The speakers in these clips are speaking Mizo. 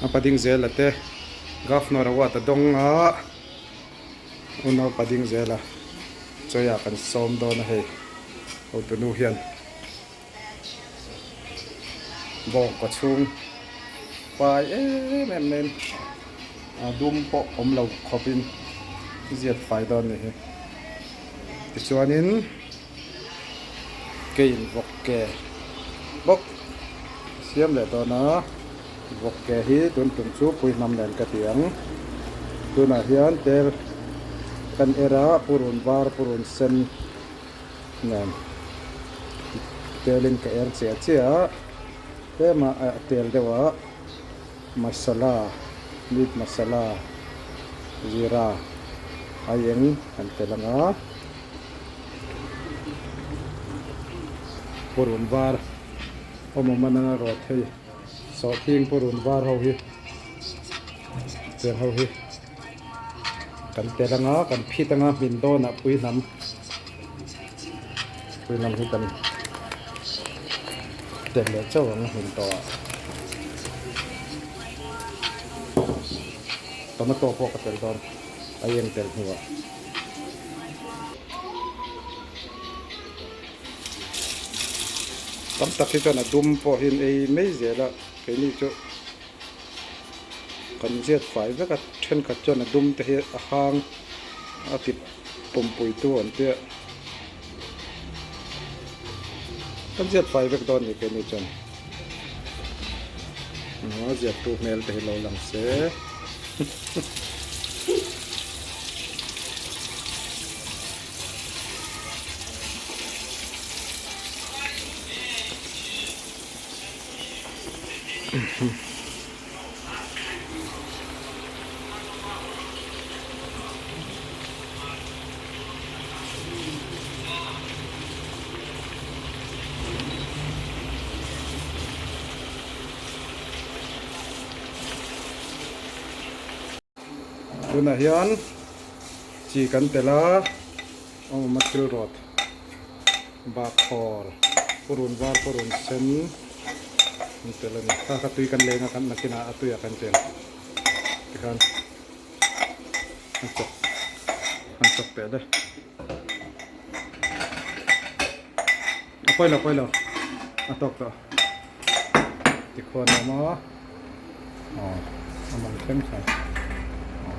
A pading zela te Governor Award a dawng a, unau pading zela chawiah kan sawm dawn a hei hotunu hian bawngkaw chhung fai em em maiin a dum pawh awm lo khawpin ziat fai dawn a ni hi tichuanin. Keiin vawk ke bawk a siam leh dawn a, vawk ke hi tun tum chu pui hnam nen ka ti ang. Tunah hian tel kan er a, purun var purun sen nen telin ka er chiah chiah a, tlema a tel deuh a masala meat masala zira aieng kan tel ang a. Purun var awm awm a nanga rawt hei sawhthing purun var ho hi tiang ho hi kan tel anga kan phit anga hmin dawnah pui hnam pui hnam hi kan tel leh chauh ang hmin tawh ah tomato pawh ka tel dawn a eng tel hnuah. Tam tak hi chuan a dum pawh hi an ei mai zel a keini chu kan ziat fai vek a thenkhat chuan a dum te hi a hang a ti pumpui tu an tia kan ziat fai vek dawn a ni keini chuan a ziat tu hmel te hi lo lang se. Tunah hian chi kan tel a awm a thil rawt bakhawl purun var purun sen an tel a ni kha kha tui kan leng a kan nakinah a tuiah kan cheng tikhan an chawk an chawk teh le a pawi lo pawi lo a tawk tawh. Tikhuan a awm a aw a mawng thleng thleng aw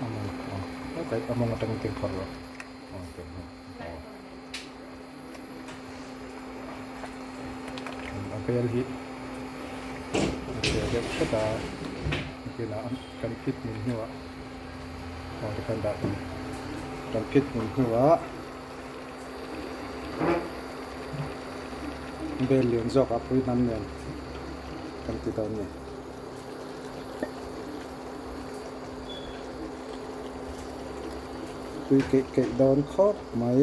a mawng aw a mawng atangin thil phawrh rawh aw aw a bel hi a che deuh hret a nakinah kan phit hmun hnuah aw tikhan dah thei kan phit hmun hnuah bel lian zawk a pui hnam nen kan ti dawn a ni. Tui keih keih dawn khawp mai.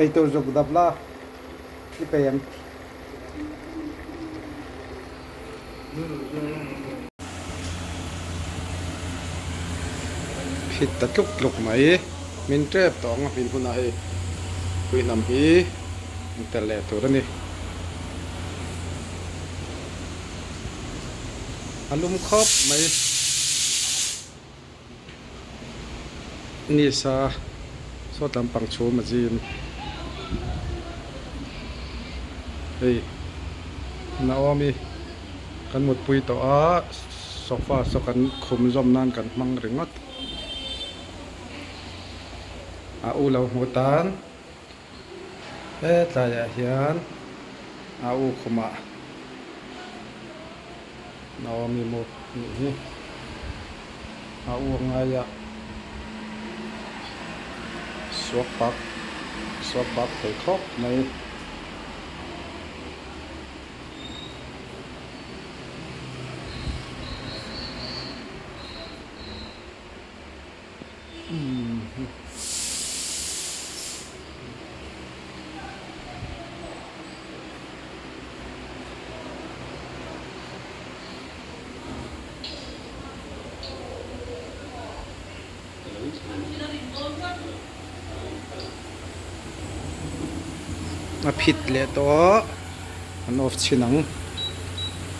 Eitur zuk dap la i pei ang. Phit ta tluk tluk mai. Min tep tawh ang a hmin hunah hei puihnam hi an tel leh tur a ni. A lum khawp mai. Nisa sawt lampang chhum a zim. Hei Naomi kan mutpui tawh a sofa saw kan khum zawm nan kan hmang ringawt. A u lo hmu tan hetlaiah hian a u khumah Naomi mu nih hi a u ngaia suak bak suak bak thei khawp mai. A phit leh tawh a, an off chhin ang.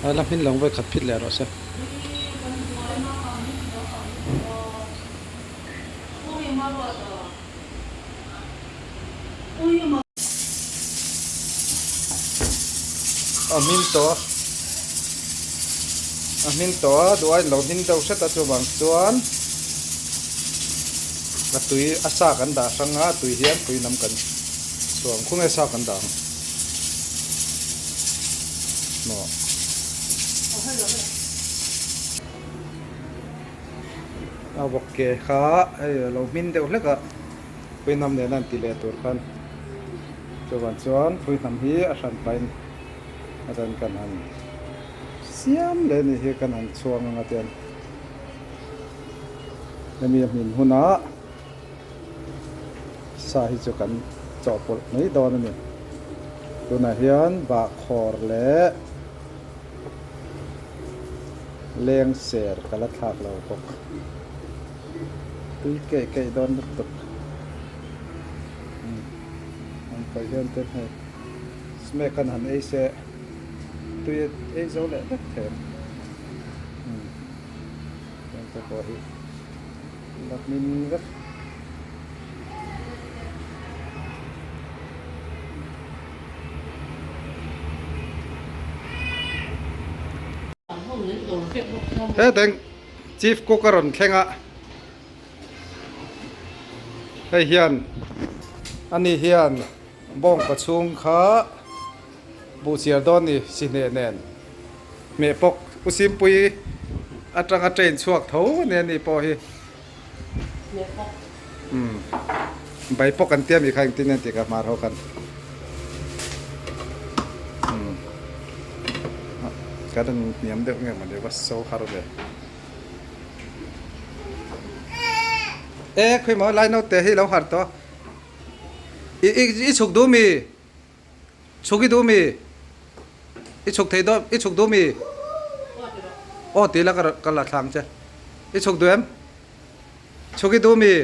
A la hmin lo ang vawikhat phit leh rawh se. A hmin tawh a, a hmin tawh a, duh aiin lo hmin deuh hret a chuvang chuan a tui a sa kan dah hrang a, a tui hian tui lam kan chhuang khung e sa kan dah ang maw. A vawk ke kha hei a lo hmin deuh hlek a. Phuihnam nena an ti leh tur khan chuvang chuan phuihnam hi a hran pahin a chuan kan han siam leh anih hi kan han chhuang ang a tiang hemi a hmin hunah sa hi chu kan chawhpawlh mai dawn a ni tunah hian bahkhawr leh leng ser ka la thlak lo bawk. Tui keih keih dawn lutuk an paih hian te hei smack an han ei se tui ei zo leh vek thei ang heng te pawh hi la hmin vek. Heteng Chief Cook a rawn thleng a, hei hian ani hian bawngpa chhung kha buhchiar dawn ni sihneh nen hmeh pawk U Simpui atanga train chhuak tho ania ni pawh hi umm bai pawk an tia mi kha engtin nge an tih ka hmar ho khan umm kan rawn hniam deuh nge mawni va so har ve e khawi maw lai naute hi lo har tawh i i chhuk duh mi. Chhuk i duh mi? I chhuk thei dawn, i chhuk duh mi? Aw ti la ka la thlang che. I chhuk duh em? Chhuk i duh mi?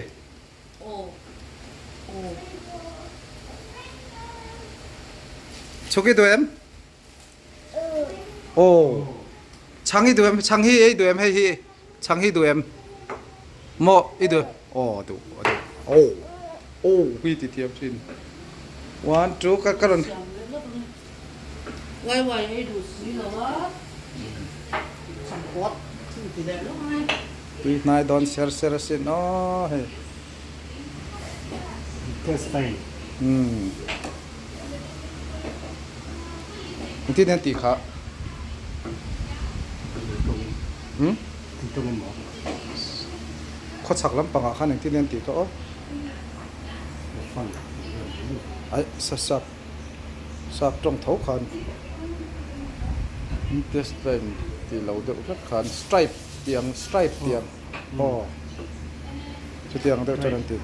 Chhuk i duh em? Aw. Chhang i duh em? Chhang hi ei duh em hei hi? Chhang hi duh em? Maw i duh? Aw duh a duh. Aw aw hi ti thiam thin. One two ka ka rawn. Wai wai ei duh si lo a. Chhang pawt chu ti leh lawk mai. Tui hnai dawn ser ser asin aw hei. Intestine. Umm. Engtin hian tih kha? Hmm? Khawchhak lampangah khan engtin hian tih kha aw? Aih sa sap sap tawng tho khan intestine tih lo deuh hlek khan stripe tih ang stripe tih ang aw chutiang deuh chuan an ti.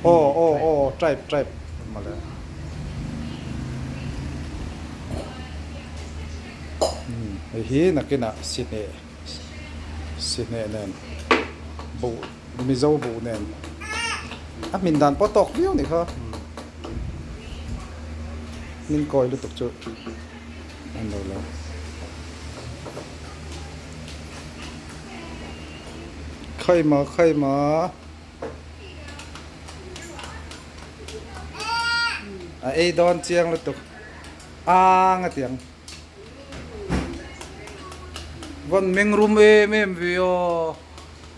Aw aw aw tripe tripe mawle. Hei hi nakinah sihneh sihneh nen buh Mizo buh nen a hmin dan pawh tawk viau nih kha hmin kawi lutuk chu a ni lo. Khaima khaima. A ei dawn chiang lutuk ang a ti ang. Van meng rum em em ve a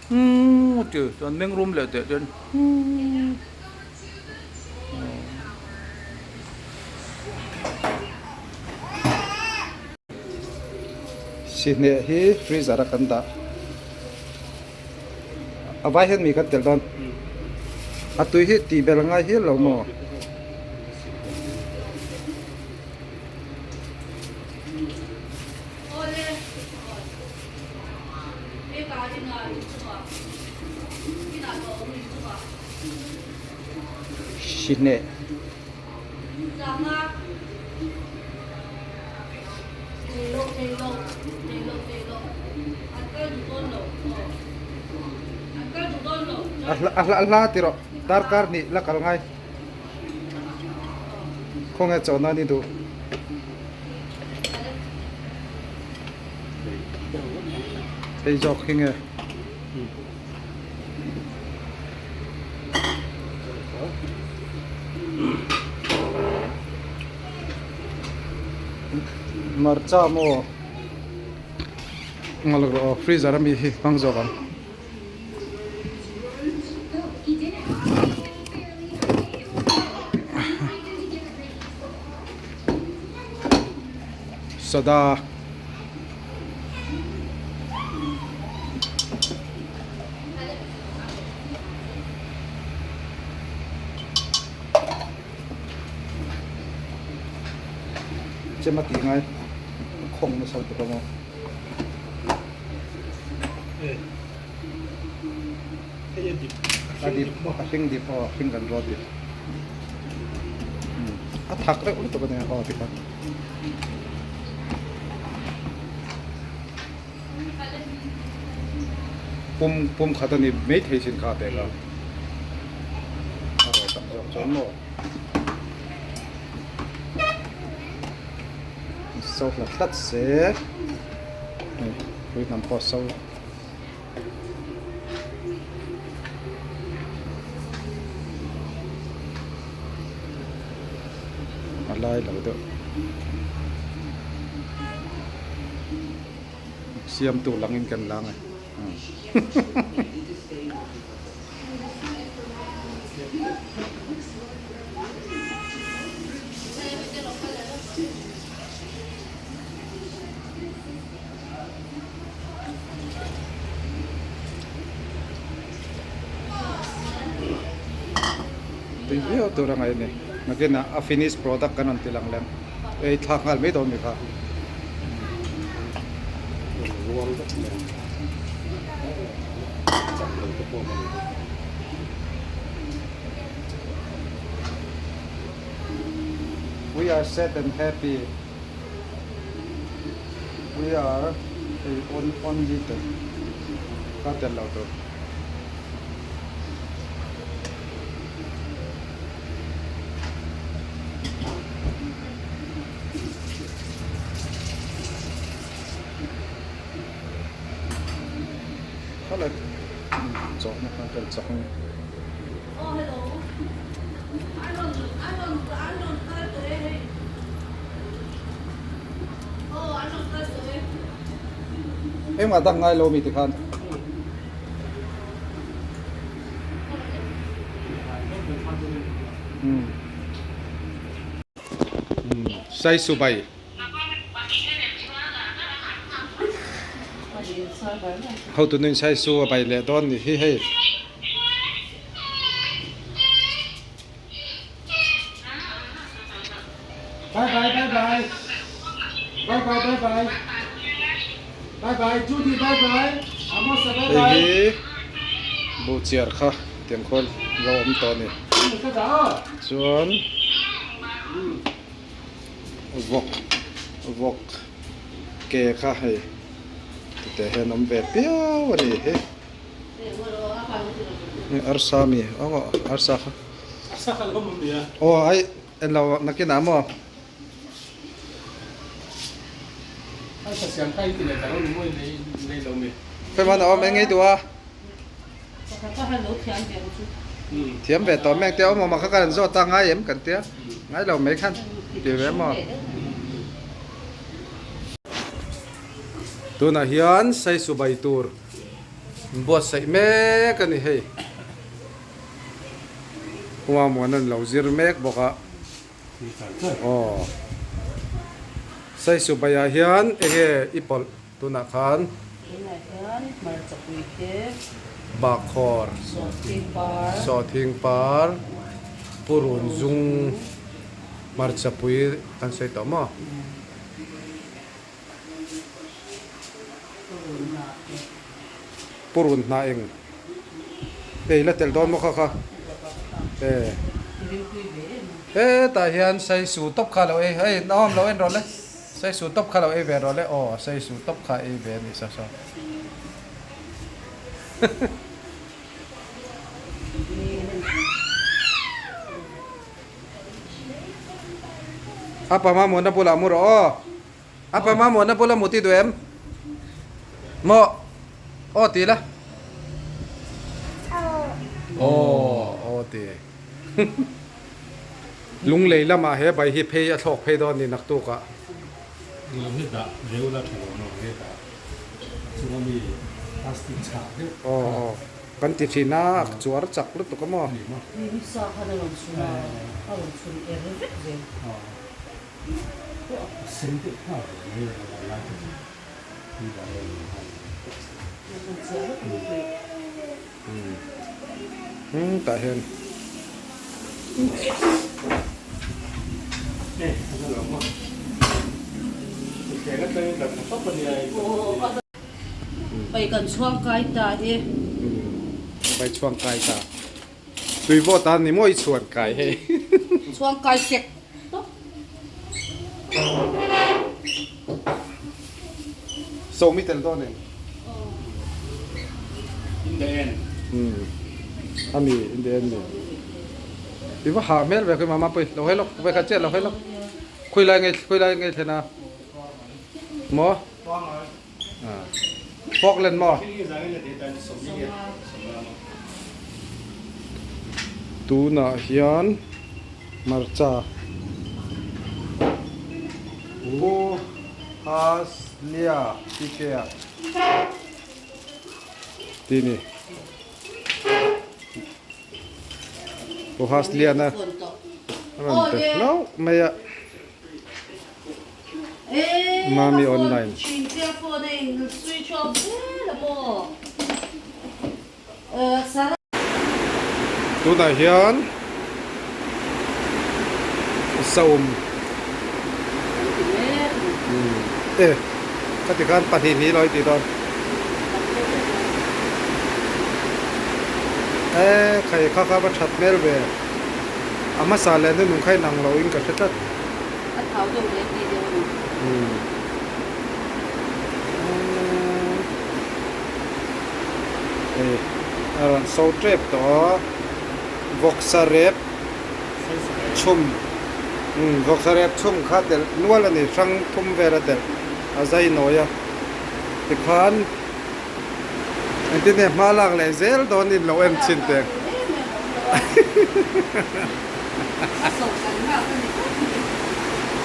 umm a ti chuan meng rum leh teh chuan umm. Sihneh hi freezer a kan dah. A vai hian mi kan tel dawn. A tui hi tih bel a ngai hial lo maw? Sihneh. A hla a hla ti rawh darkar hnih la kal ngai. Khawnge chawh nan i duh? Hei zawk hi nge? Hmarcha maw ngal rawh aw freezer ami hi hmang zawk ang. Sada Chem a tih ngai a khawng nasa lutuk ang aw. A dip a hring dip aw a hring kan rawt dip a thak reuh lutuk a nia aw tikhan. Pum pum khat a ni mai thei sin kha teh kha a rawt ang zawk chuan maw so hlat hlat se hei pui hnam pawh so. A lai lo deuh siamtu langin kan lang e. Tui viau tur a ngaih a ni. Nakinah a finish product kan rawn ti lang lem. Ei thlak nghal mai dawn mi kha. We are sad and happy. We are hei on only tel ka tel lo tur. Khala chawhna kha tel chak a ni. Engmah dang ngai lo mi tikhan. Sai subai. Hotu nun sai su a bai leh dawn ni hi hei. Bye bye bye bye Bye bye bye bye Bye bye Judy bye bye Amosa bye bye Hei hi buhchiar kha tiang khawl lo awm tawh a ni. Chuan vawk vawk ke kha hei titeh hian awm ve piau a ni hi. Arsa mi aw arsa kha Arsa kha lo awm nia. Aw ai en lo nakinah maw. Arsa siam kha i ti leh ta lo ni maw i nei lo mi. Hei a awm eng ngei duh a. Thiam ve tawh meng te awm awm a kha kan zawt a ngai em kan tia ngai lo mai khan ti ve maw. Tunah hian saisu bai tur Buatsaih mek a ni hei. Khua muan an lo zir mek bawk a. Aw. Saisu baiah hian enge i pawlh tunah khan? Tunah hian hmarcha pui te. Bakkhawr. Sawhthing par. Sawhthing par. Purun zung. Hmarcha pui kan sawi tawh maw? Purun hnah eng ei la tel dawn maw kha kha e hetah hian saisu tawp kha lo ei hei naawm lo en rawh le saisu tawp kha lo ei ve rawh le aw saisu tawp kha ei ve a ni sa saw. Apa Mamuana bulah mu rawh aw. Apa Mamuana bula mu ti duh em? Maw? Aw ti la. Aw aw ti. Lunglei lamah he bai hi phei a thlawk phei dawn ni naktukah. Lam hi dah reu la tha lo nawr nge dah a chunga mi plastic chhah deuh kha. Aw aw kan ti thin a a chuar chak lutuk a maw. Mi sa khan a rawn chhun a a rawn chhun er vek zel. A sen deuh nghal ve mai a a lai te chu mi dah reu lo nghal. Umm tah hian. Pai kan chhuang kai ta e. Pai chhuang kai ta. Tui vawt a ni maw i chhuan kai hei. Chhuang kai sek tawp. Sawmi tel dawn em? In the end. Umm ami in the end ni. I va hah hmel ve khawi mama pawih lo hawi lawk ve kha chiah lo hawi lawk. Khawi lai nge khawi lai nge thlen a? Maw? Falkland maw? Tunah hian hmarcha Pu Haslia Pike-a tih ni. Pu Hasliana a rawn pe hlauh mai a. Mami online. Tunah hian saum e khati khan pahnih hnih lo i tih dawn e khai kha kha va that hmel ve a hmasa leh nu nung kha inang lo in ka hre tlat. A thau deuh leh tih deuh a ni. Hei a rawn so tep tawh a, vawksa rep chhum vawksa rep chhum kha telh nual a ni, hrang thum vel a telh a zai nawi a, tikhan engtin nge hma lak leh zel dawn in lo en chhin teh.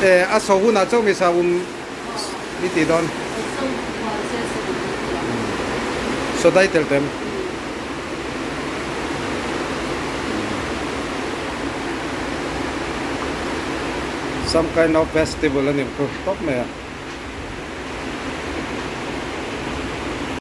E a so hunah chauh mi sa um i tih dawn. So dai tel tem. Some kind of festival a ni khu tawp mai a.